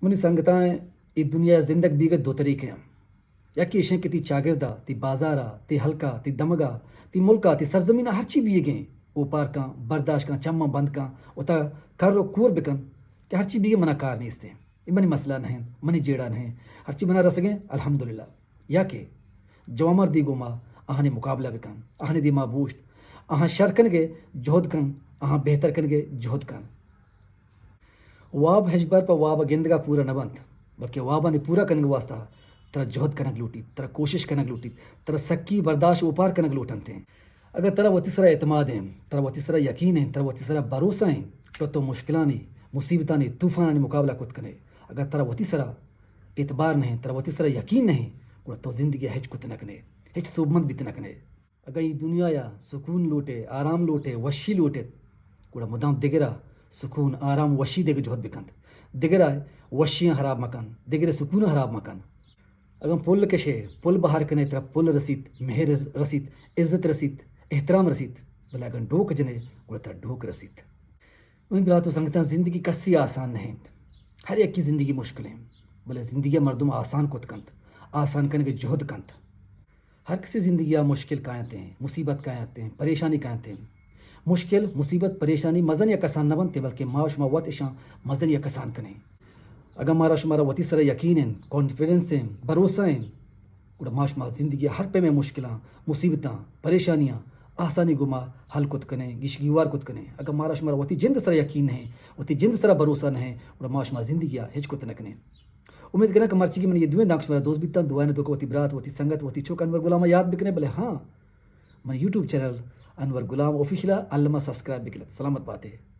منی سنگتاں، اے دنیا ءَ زندگ بیگ ءِ دو طریقے اَنت۔ یکے ایش اِنت کہ تئی چاگرد ءَ، تئی بازار ءَ، تئی ہلک ءَ، تئی دمگ ءَ، تئی ملک ءَ، تئی سرزمین ءَ ہرچی بیگ اِنت، اوپار کن، برداشت کن، چماں بند کن، وتا کر ءُ کور بکن کہ ہرچی بیگ اِنت، منا کار نیست اِنت۔ اے منی مسئلہ نہ اِنت، منی جیڑہ نہ اِنت۔ ہرچی منا رسگ اِنت، الحمدللہ۔ یا کہ جوانمردی گوما آہانی مقابلہ بکن، آہانی دیما بوشت، آہاں شر کنگ ءِ جہد کن، آہاں بہتر کنگ ءِ جہد کن۔ واب ہچبر پہ واب ءِ گندگ ءَ پورا نہ بنت، بلکہ وابانی پورا کنگ ءِ واسطہ ترا جہد کنگ لوٹیت، ترا کوشش کنگ لوٹیت، ترا سکی برداشت اوپار کنگ لوٹنت۔ اگاں ترا وتی سرا اعتماد اِنت، ترا وتی سرا یقین اِنت، ترا وتی سرا بھروسہ اِنت، تو تو مشکلانی، مصیبتانی، طوفانانی مقابلہ کت کن ئے۔ اگاں ترا وتی سرا اعتبار نہ اِنت، ترا وتی سرا یقین نہ اِنت، گڑا تو زندگی ءَ ہچ کت نہ کن ئے، ہچ سوبمند بیت نہ کن ئے۔ اگاں اے دنیا ءَ سکون لوٹ ئے، آرام لوٹ ئے، وشی لوٹ ئے، گڑا مدام دگر ءَ سکون، آرام، وشی دیگ ءِ جہد بکنت۔ دگر ءَ وشیاں ہراب مکن، دگر ءِ سکوناں ہراب مکن۔ اگاں پل کش ئے، پل بہر کن ئے، ترا پل رسیت، مہر رسیت، عزت رسیت، احترام رسیت، بلے اگاں ڈوک جن ئے، گڑا ترا ڈوک رسیت۔ منی برات ءُ سنگتاں، زندگی کسی آسان نہ اِنت۔ ہر یکے زندگی مشکل اِنت، بلے زندگی ءَ مردم آسان کت کنت، آسان کنگ ءِ جہد کنت۔ ہر کسی زندگی ءَ مشکل کاینت ایں، مصیبت کاینت ایں، پریشانی کاینت ایں۔ مشکل، مصیبت، پریشانی مزن یا کسان نہ بنت، بلکہ ما شما وت اشاں مزن یا کسان کنیں۔ اگاں مارا شمارا وتی سرا یقین اِنت، کانفیڈنس اِنت، بھروسہ اِنت، گڑا ما شما زندگی ءِ ہر پیمیں مشکلاں، مصیبتاں، پریشانیاں آسانی گوما حل کت کنیں، گیش گیوار کت کنیں۔ اگاں مارا شمارا وتی جند سرا یقین نہ اِنت، وتی جند سرا بھروسہ نہ اِنت، گڑا ما شما زندگی ءَ ہچ کت نہ کنیں۔ امید کناں کہ مرچیگی منی اے دوئیں دانک شمارا دوست بیتاں۔ دعا ءِ توکا وتی برات، وتی سنگت، وتی چک انور غلام ءَ یات بکنے، بلے ہاں، منی یوٹیوب چینل انور غلام آفیشل ءَ الما سبسکرائب بکنے۔ سلامت بات ئے۔